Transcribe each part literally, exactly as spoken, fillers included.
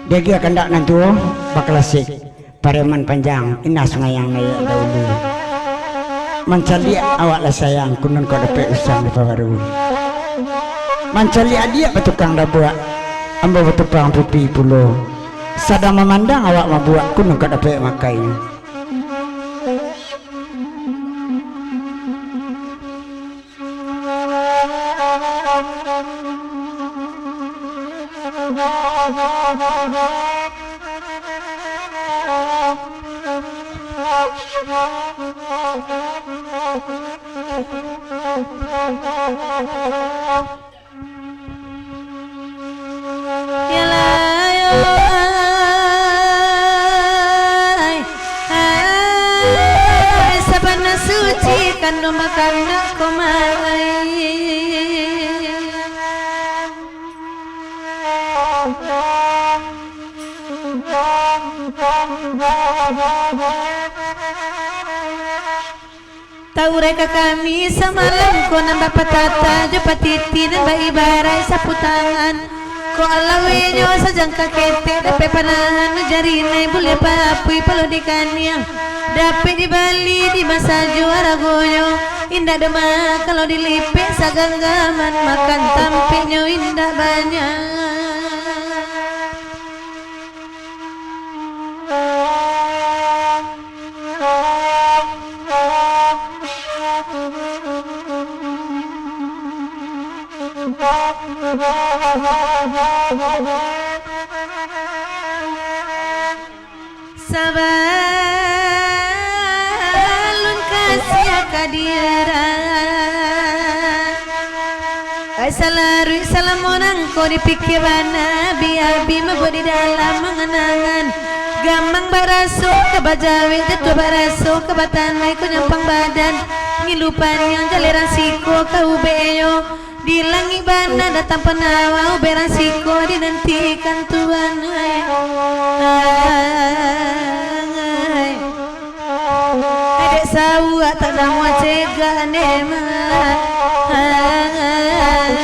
Diagiah kandak nan tuo, bakalasik. Pareman panjang, indak sungayang naiak daulu. Mancaliak awak lah sayang, kunun kok dapek usang dipabaru. Mancaliak adiak batukang dabuak, ambo batumpang pipi pulo. Sadang mamandang awak mabuak, kunun kok dapek makainyo. Yalah, yo, ai, ai, sabana suci kanduang bakanak ko, mai. Taurai ka kami samalam ko nan bapatata jo patiti nan baibaraik sapu tangan. Kok alawenyo sajangka ketek dapek panahan, jari nai buliah papuih palo dikaniang. Dapek dibali di ma sajo aragonyo, indak doh mah kalau dilipek saganggaman, makan tampeknyo indak banyak. Sabalun kasiah ka diarah, ai salaruik salamo nangko dipikia bana, abi-abi mabuak di dalam angan-angan. Gamang baraso ka bajawek, jatuah baraso ka batanai, ko nyampang badan, ngilu paniang jaleran siko ka ubeknyo. Di langik bana datang panawa, ubek nan siko dinantikan Tuan, ai. Ai. Ai, dek sauak tak namuah cegak ne mah. Ai.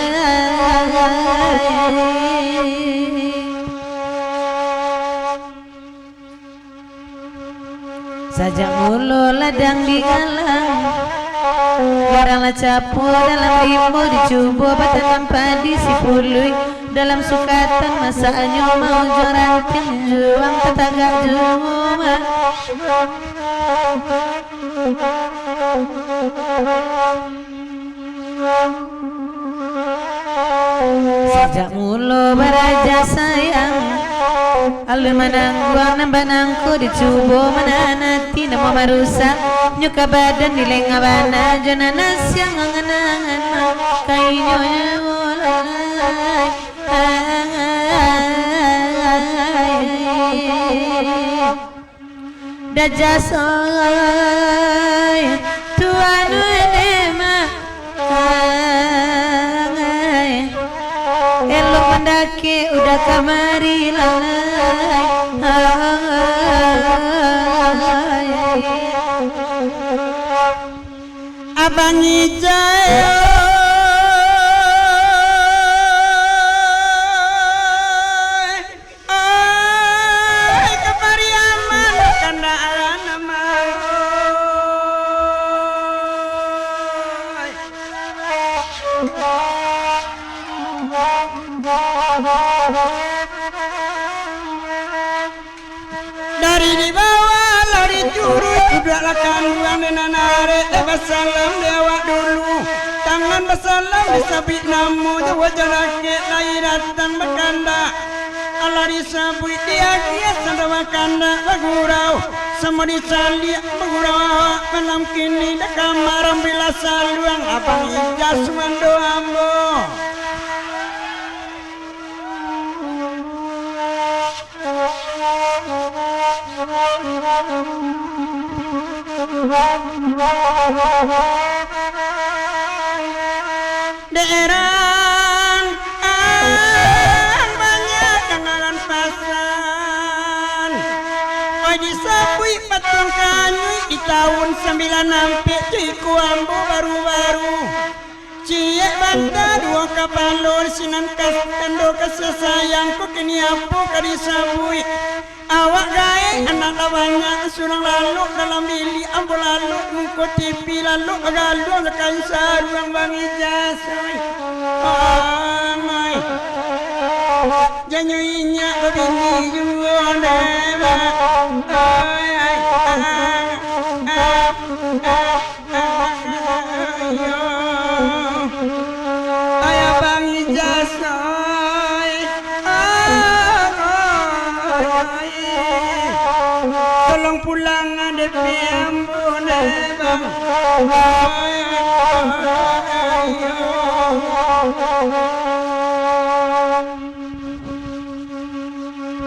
Sajak mulo ladang digalang, barang lah capo dalam rimbo, dicubo batanam padi sipuluik dalam sukatan, masaknyo maujuang rantiang, juang tatagak juo mah. Sajak mulo baraja sayang, alun manangguang nan banangko, dicubo manahan ati, namuah marusak nyo ka badan, dilengah bana jo nan asiang, angan-angan mangkainyo nyawo lai. Dajah soy, Tuan Wene mah, ai. Elok mandakek udah kamari lai, ai. Abang Ijai, oi. Ai, ka Pariaman, kandak alah nama, oi. Dari di bawah lah dicuruik, duduaklah kanduang di nan arek, eh, basalam di awak dulu. Tangan basalam disabuik namo, jo wajah lakek lai datang bakandak. Alah disabuik di agiah, sando bakandak bagurau, samo dicaliak bagurau awak malam kini. Dek kamaran bilah saluang, Abang Ijai sumando ambo. Daerah ang banyak kangaran pasan. Oi, disabuik patuang kanyuik di taun sambilan ampek, jo iko ambo baru-baru. Ciek banta duo kapalo, sinan kas-, tando kasih sayang ko kini apo ka disabuik. Awak gaek anak lah banyak, surang lalok dalam biliak, ambo lalok muko T V, lalok bagaluang sakan saruang Bang Ijaz, oi. Amai. Janyo inyak babini juo deh, Bang. Oi, ai, ah, ah, ah. Ayo, ayo Bang Ijaz, oi. Tolong pulang dek ambo, Bang. Ayo.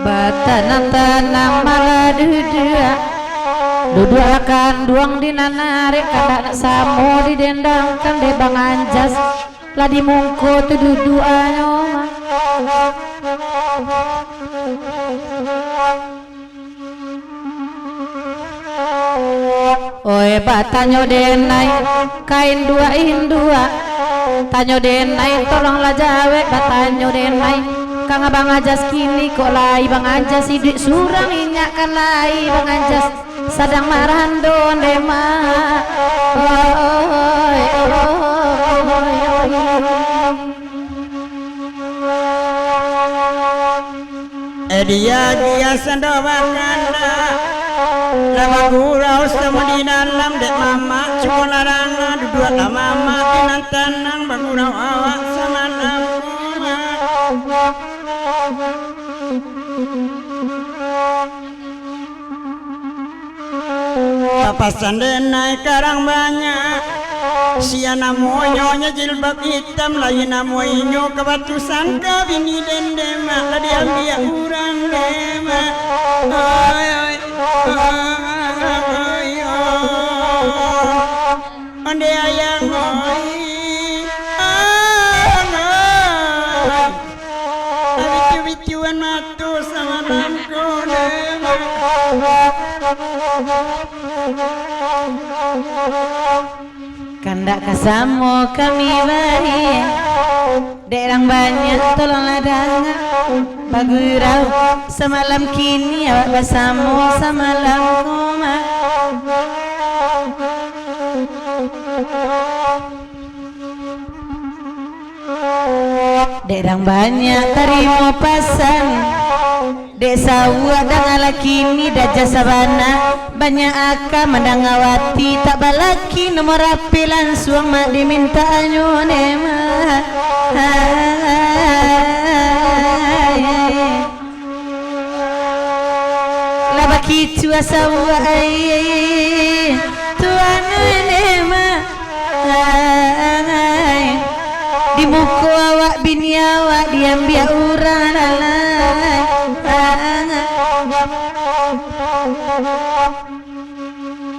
Batanang-tanang malah duduak. Duduaklah kanduang di nan arek, kandak samo didendangkan dek Bang Anjas. Lah di muko tu duduaknyo mah. Oi, batanyo denai, ka induak-induak. Tanyo denai, tolonglah jawek, batanyo denai. Ka Bang Anjas kini kok lai Bang Anjas iduik surang, inyak kan lai Bang Anjas sadang marando deh, Mak. Oi, oi, oi, oi. Eh, dia, dia sando bakandak, lah bagurau samo di dalam dek mamak, cubo lah danga, duduaklah mamak di nan tanang, bagurau awak samalam. Papasan denai karang banyak, sia namonyo nyo jilbab itam, lain namo inyo ka batu sangka, bini den demak lah diambiak urang demak. Oi, oi, oi, oi. Onde ayang oi, ayang oi. Bicu-bicuan mato samalam ko deh. Kandak ka samo kami baiak. Dek rang banyak tolonglah danga. Bagurau samalam kini awak basamo samalam ko mah. Dek rang banyak tarimo pasan. Dek sauak dangalah kini dajah sabana. Banyak aka mandanga wati tak balaki, nomor H P lansuang mak dimintaknyo ne mah. Lah bakicu asa wai, tuan ne mah. Di muko awak bini awak diambiak urang lalai.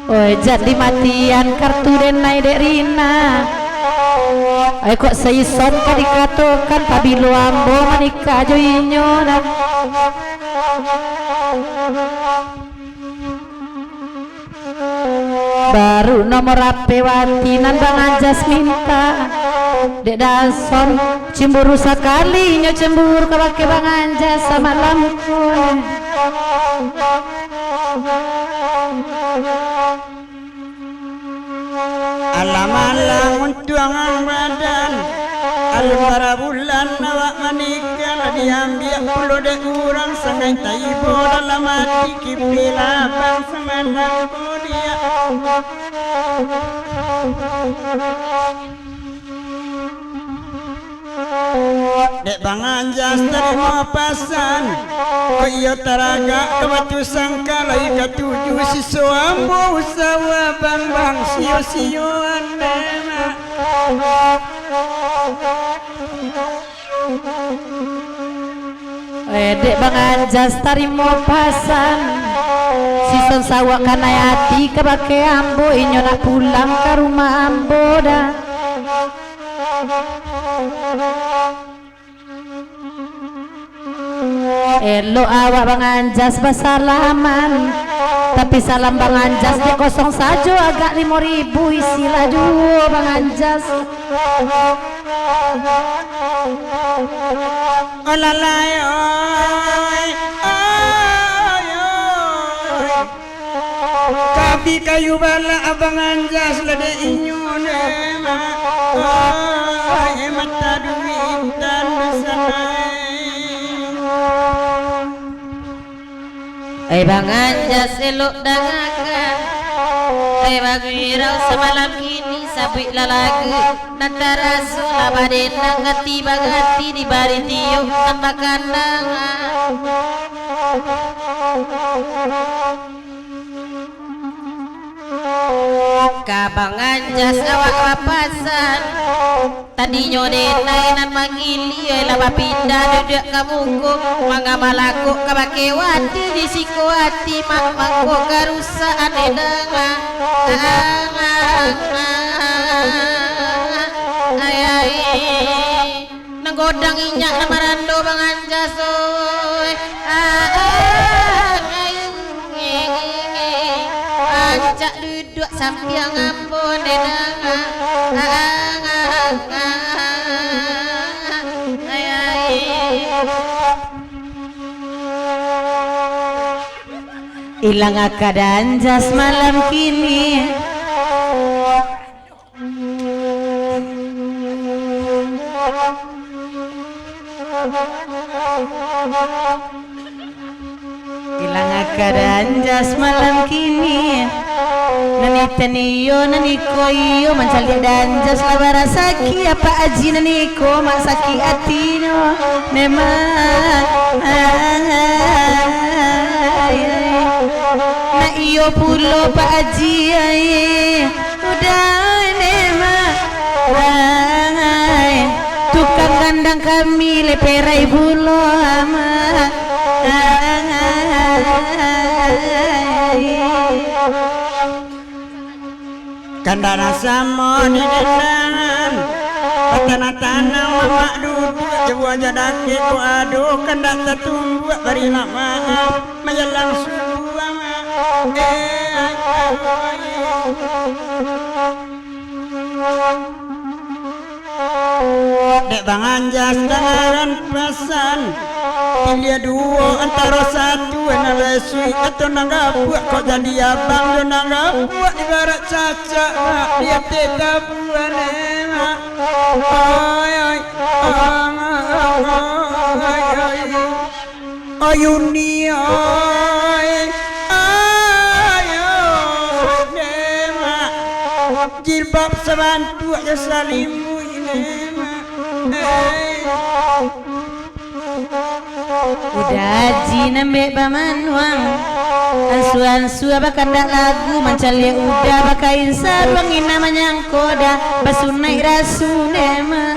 Oi, jan dimatian kartu denai dek Rina. Oi, kok saison ka dikatokan pabilo ambo manikah jo inyo nah. Baru nomor H P wati nan Bang Anjas minta. Dek Dason, cemburu sakali inyo cemburu kabake Bang Anjas samalam ko. Alang-alang untuangan badan, alun bara bulan awak manikah, lah diambiak pulo dek urang, sangaik taibo dalam ati, kipi labang samanang ko diak. Dek Bang Anjas tarimo pasan, kok iyo taragak ka batu sangka, lai katuju siso ambo usawo abang, Bang, sio-sioan dek mak. Eh, dek Bang Anjas tarimo pasan, sison sawak kanai ati kabake ambo, inyo nak pulang ka rumah ambo dah. Elok awak Bang Anjas basalaman, tapi salam Bang Anjas dek kosong sajo, agak limo ribu isilah juo Bang Anjas. Alalai, oi, oi, oi. Tapi kayu balak Abang Anjas lah dek inyo ne, Mak. Oi, mata duitan di sana. Ai Bang Anjas elok dangakan. Ai bagirau samalam kini sabuik lalagu. Nan taraso lah badenang ati bagati dibari tiok nan bakandang. Ka Bang Anjas awak bapasan. Tadinyo denai nan mangili, lah bapindah duduak ka muko, manga malakok ka bakeh wati, di siko ati mak mangko karusakan denai. Ai, ai. Nan godang inyak nan marando Bang Anjas, oi. Ancak duduak sampiang ambo, Nenang. Ai, ai. Ilang aka Anjas malam kini. Ilang aka Anjas malam kini. Nan iko iyo, nan iko iyo, mancaliak Anjas lah barasaki, Apak Aji nan iko, mak sakik atinyo. Memang. Nak iyo pulo Pak Aji ai. Udah ne, Mak. Ai, tukang kandang kami leperai pulo, Mak. Ai. Kandak nan samo di dendangan, batanah-tanah mamak duduak, jabuah jadakek ko ado, kandak tatumbuak, barilah maaf. Manjalang subuah, eh, ai, ai. Dek Bang Anjas dangaran pasan, piliah duo antaro satu, nan lasuik atau nan gapuak, kok jadi abang jo nan gapuak, ibarat cacak, mak, di ateh tabuan, eh, mak. Oi, oi, oi, oi, oi, oi. Ayuni, oi, ayo, Demak. Jilbab sabantuak jo salimuik, Demak. Eh. Udah Aji nambek bamanuang, ansua-ansua bakandak lagu, mancaliak udah bakain saruang, indak manyangko dah basunaik rasu, Demak.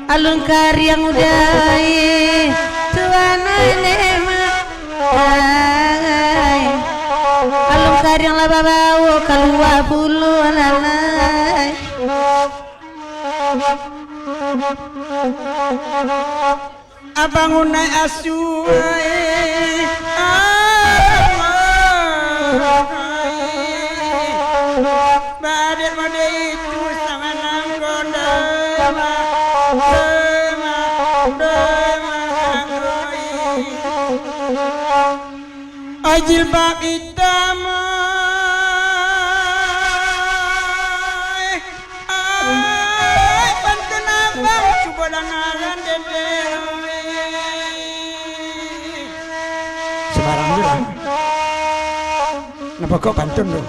Alun kariang udah, eh, tuan ai, Demak. Ai. Alun kariang lah babawo kalua pulo, lalai. Abang Unai asuah, eh, ah, eh. Badek mode itu sangalang goda, ma, ma, ma, ma, oi. Ai jilbab itam, ai. Ai, pantun abang, cubo dangaran dede. Sembarang je lah. Napa kok pantun tu?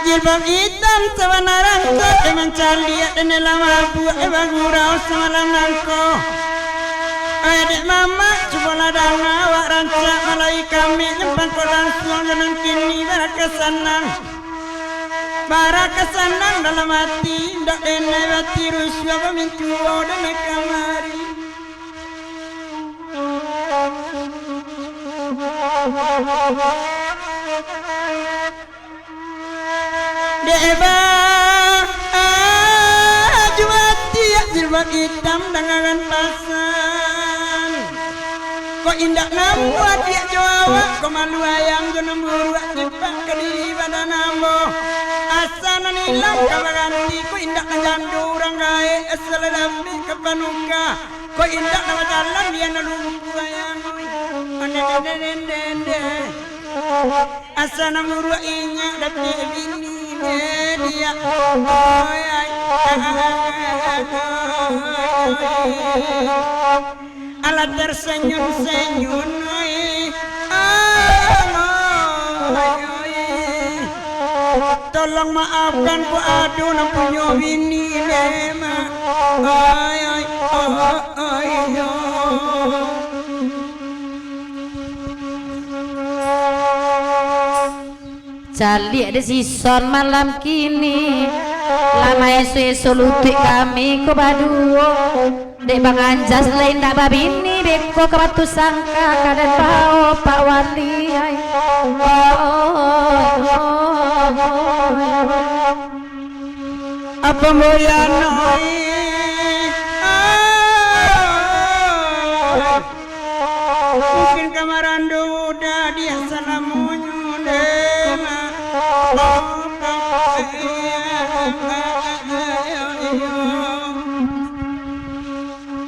Jilbab itam sabana rangkot, emang caliak dan dalam abuak, emang gurau samalam nangko. Ai dek mamak, cubolah danga awak rancak, malai kami nyempang kok langsuang, jalan kini baraka sanang. Baraka sanang dalam ati, ndak denai bati rusuah, bamintuo denai kamari. Dek Eba, ah, jumati jilbab itam dangaran pasan. Kok Indak namuah diak jo awak, ko malu ayang jo nan buruak, cipak ka diri badan ambo. Asa nan ilang ka baranti, ko indak nan jando urang gaek, asa lah dapek ka panuka, ko indak nan bajalan, bia nan lumpuah ayang, oi. Ande, ande, ande, ande, ande. Asa nan buruak inyo dapek bini, eh, diak. Oi, ai. Alah tersenyum-senyum, oi. Oi, oi. Tolong maafkan, ko ado nan punyo bini, memang. Oi, oi, oi, oi, oi. Caliak dek si Son malam kini, lah maeso-eso lutuik kami ko baduo. Dek Bang Anjas lai indak babini, beko ka batusangka ka den bao Pak Wali, ai. Apo mboyan, oi? Mungkin ka marando udah di salamonyo, deh, mak.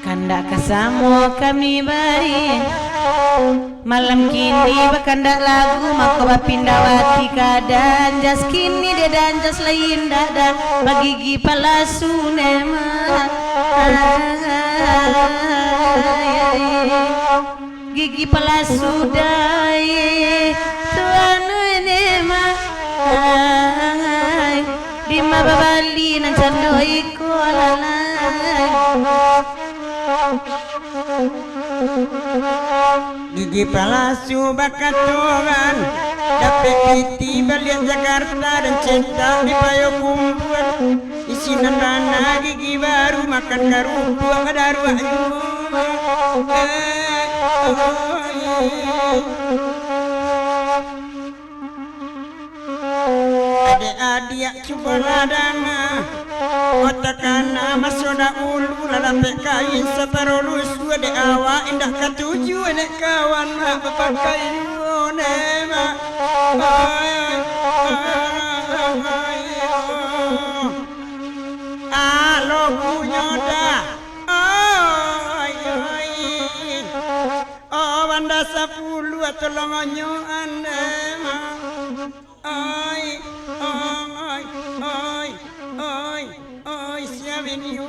Kandak ka samo kami bari. Malam kini bakandak lagu, mako bapindah wati ka Danjas. Kini dek Danjas lai indak da bagigi palasu, nema. Gigi palasu dai, tuan, nema. Dima babali nan cando iko, lalai. Gigi palasu bakatoran, dapek piti baliak Jakarta, dan centak di Payokumbuah. Isi nan bana gigi baru, makan karupuak badaruak juo. Adiak-adiak, cubolah danga. Otak anak maso dahulu, lah dapek kain saparo lusuah, dek awak indak katuju, dek kawan nak bapakai juo, deh, mak. Oi, oi, oi, oi. Alo punyo dah. Oi, oi. Oh, banda sapuluah, tolong onyo ande, mak. Oi, oi, oi, oi, oi, sia bini.